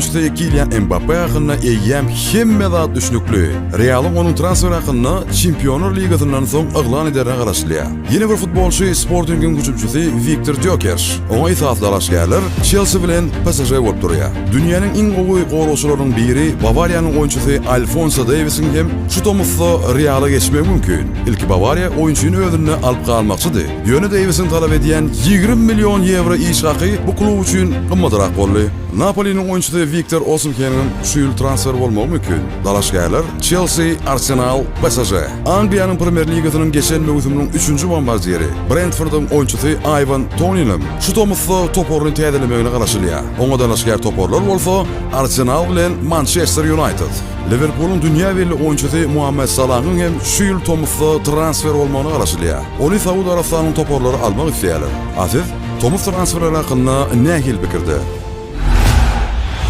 oýunçysy Kilian Mbappe hakynda eýýäm hemme zat düşnükli. Realyň onuň transferi hakynda Çempionlar ligasyndan soň yglan ederine garaşylýar. Ýene bir futbolçy Sportingiň hüjümçisi Wiktor Dýokerş. Oňa esasy dalaşgärler Çelsi bilen PSŽ bolup durýar. Dünýäniň iň gowy goragçylarynyň biri Bawariýanyň oýunçysy Alfonso Dewisiň hem şu tomusda Reala geçmegi mümkin. Ilki Bawariýa oýunçyny özünde alyp galmakçydy. Ýöne Dewisiň talap edýän 20 million ýewro iş haky bu klub üçin gymmatrak boldy. Napoliniň oýunçysy Wiktor Osimheniň şu ýyl transfer bolmagy mümkin. Dalaşgärler, Çelsi, Arsenal, PSŽ. Angliýanyň Premier Ligasynyň geçen möwsüminiň üçünji bombardiri, Brentfordyň oýunçysy Iwan Toniniň şu tomusda toparyny täzelemegine garaşylýar. Oňa dalaşgär toparlar bolsa Arsenal bilen Mançester Ýunaýted. Liwerpulyň dünýä belli oýunçysy Muhammed Salahyň hem şu ýyl tomusda transfer bolmagyna garaşylýar. Ony Saud Arabystanyň toparlary almak isleýärler. A siz tomus transferleri hakynda nähili pikirde?